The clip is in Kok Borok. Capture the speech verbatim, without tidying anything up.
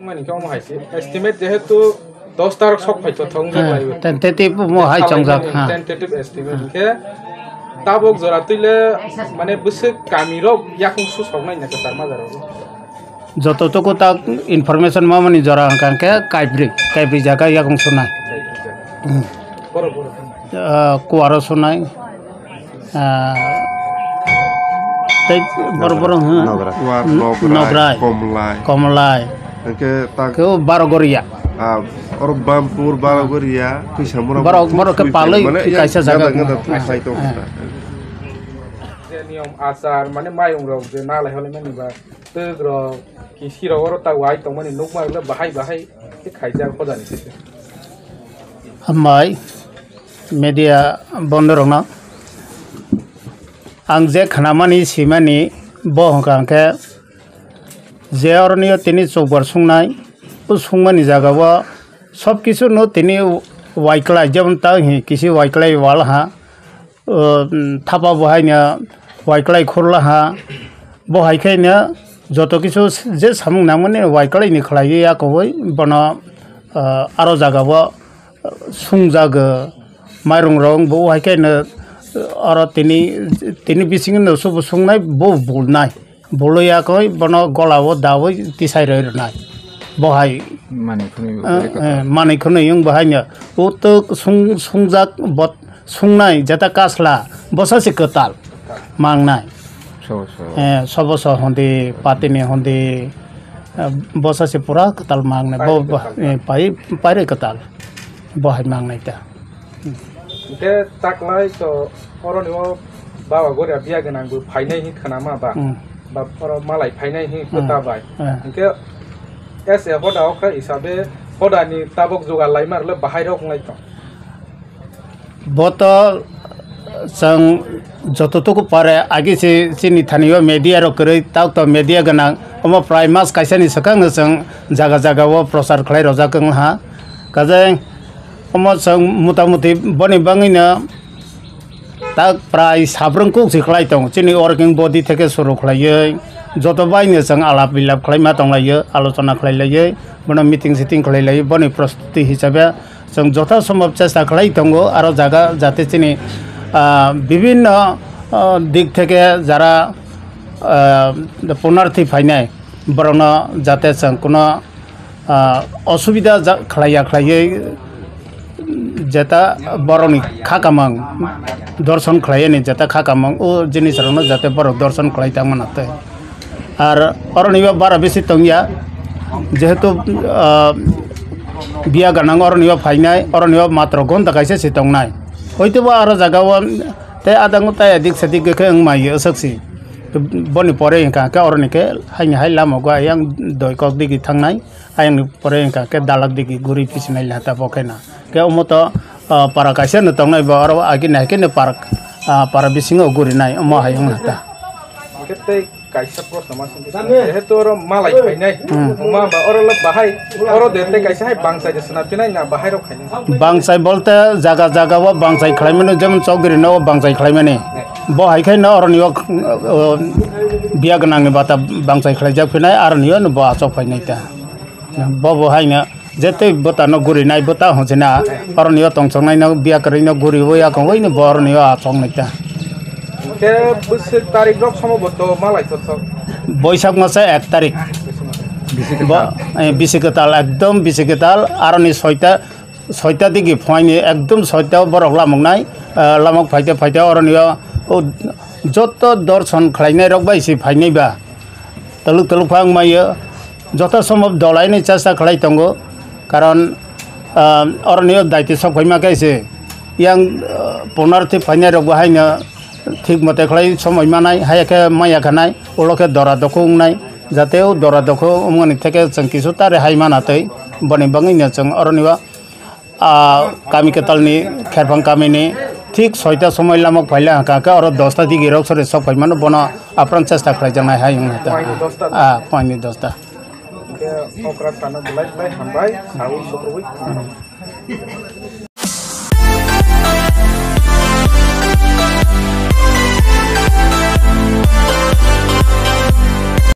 Mani khe omo hai se estimate jehetu dos tarok sok phai tong thong jak lai. Tentative mo hai chongjak, ha. Tentative estimate khe tabok jora twi le mane bwswk kami rok yakung su sok nai na kwchar ma jora. Joto toko tak information ma mani jora hwnkha khe kaibri, kaibri jaga yakung sunai. Borok, borok. Ah, kuaro sunai. Ah, tei boro boro hwnkha. Nograi. Kuar, N-, nograi, nograi. Komlai. Komlai. Hwnkhe tak. Khe o baro goria. Ah, oro Bampur, baro goria, Tuisamura. Borok, borok khe palwi kaisa jaga. Gada, gada, twi sai tong. Eh. Je niyom achar, mane mayung rok je nalai hole mani ba. Twk rok, kisi rok oro ta wai tongmani nukma rok le bahai bahai khe khaijak hodani se. Hambai media bondo rokno ang je khnamani simani bo hwnkha hwnkhe je oroni tini chukbar sungnai o sungmani jaga o sob kisu no tini waiklai jemon ta hi kisi waiklai wal ha. O, thapa bo haino waiklai khurla ha. Bo hai khe no joto kisu je samung nangmani waiklai ni khlaiwi ya kowoi bono, o, aro jaga o, o, sungjak, o, mairung rok bo hai khe no, o, oro tini, tini bisingo no subo sungnai bo bulnai. Bului yakoi bono gola o daui tisai roi rwnai. Bo hai, manwi khwnwi bo eh, khe kwtal. Eh, manwi khwnwi wng bo haino. O twk sung-, sungjak bot-, sungnai jeta kasla bosa se kwtal mangnai. So, so. Eh, sobo so hondi, patini hondi, eh, bosa se pura kwtal mangnai. Bo, pai bo, kwtal. Eh, pai, pairwi kwtal. Bo hai mangnai ta. Hwnkhe taklai to oroni o baba goria biya gwnang bo phainai hin khwnama ba. Hmm. Ba oro malai phainai hin Hmm. Kwta bai. Hmm. Hwnkhe S A hoda okra hisabe hodani tabok jugal laima rwle bahai rok wngnai tong. Bo to chwng joto tuku pare agi se chini thani o media rok kwrwi tak to media gwnang omo prai mas kaisa ni swkang no chwng jaga jaga o prochar khlai rojak wng ha. Kaje Omo chwng mota moti boni bagwino tak prai sabrwng kuk se khlai tongo. Chini working body theke suru khlaiwi joto baino chwng alap bilap khlaima tonglaio, alochona khlailaiwi, bono meeting siting khlailaio. Boni prostuti hisabe chwng jotha sombhob chesta khlai tongo, aro jaga jate chini, ah, bibhinno, ah, dik theke jara, ah, punarthi phainai borokno jate chwng kuno ah, osubida ja-, khlaiya khlaiwi jeta borokni kha kamang dorson khlaiyani jeta kha kamang o jinisrokno jate borok dorson khlai tangmana tei. Ar oroni o bara bisi tongya, jehetu, ah, biya ganang oroni o phainai, oroni o matro gonta kaisa se tongnai. Hoitobo aro jaga o tei adango tai adik sadik khe wng mai aswk si. Boni pore hwnkha khe oroni khe haini hai lama o ayang doi kok digi thangnai. Ayang ni pore hwnkha khe dalak digi guri pisinai lata bo khe na. Khe omo to, ah, para kaisa no tongnai bo oro agi nai khe no para, ah, para bisingo guri nai omo hai wng lata. Hwnkhe tei kaisa proshno ma songkhe jehetu oro malai phainai. Hmm. Omo ba oro le bahai oro de tei kaisa hai bangchai de swnam phinai na bahai rok phainai. Bangchai bolte jaga jaga o bangchai khlaimani jemon chowdhury no bangchai khlaimani. Bo hai khe no oroni o, o, biya gwnang ni bata bangchai khlaijak phinai aroni o no bo achok phainai ta. Bo bo haino je tei bwtano gurinai bwta hwnchina, oroni o tongchoknai no biya kwrwi no guriwi yakung oi no bo oroni o achoknai ta. Hwnkhe bwswk tarik rok somo bo to ma lai thok thok. Boisak masa ek tarik. Bisi bo, kwtal. Eh, bisi kwtal, ekdom bisi kwtal, aroni soita, soita digi phuaini ekdom soita borok lamuknai, eh, lamuk phaite phaite oroni o, o joto dorson khlainai rok bai si phainai ba. Twlwk twlwk phang maio, joto sombhob dolaini chesta khlai tongo, karon, ah, oroni o daitwi sok phaima khe se yang, ah, punarthi phainai rok bo haino thik mote khlai somoi manai, haya khe maya khanai, ulo khe dora dokho wngnai, jate o dora dokho wngmani theke chwng kisu ta rehai mana tei boni bagwino chwng oroni o ah, kami kwtalni Kherphang kamini thik soita somoi lamuk phaile hwnkha khe oro dosta digi rok sori sok phaimano bono apran chesta khlaijaknai hai wngkha. Phuaini dosta. Ah, phuaini dosta. Hwnkhe okra sana belai belai hambai, saui sokrobwi.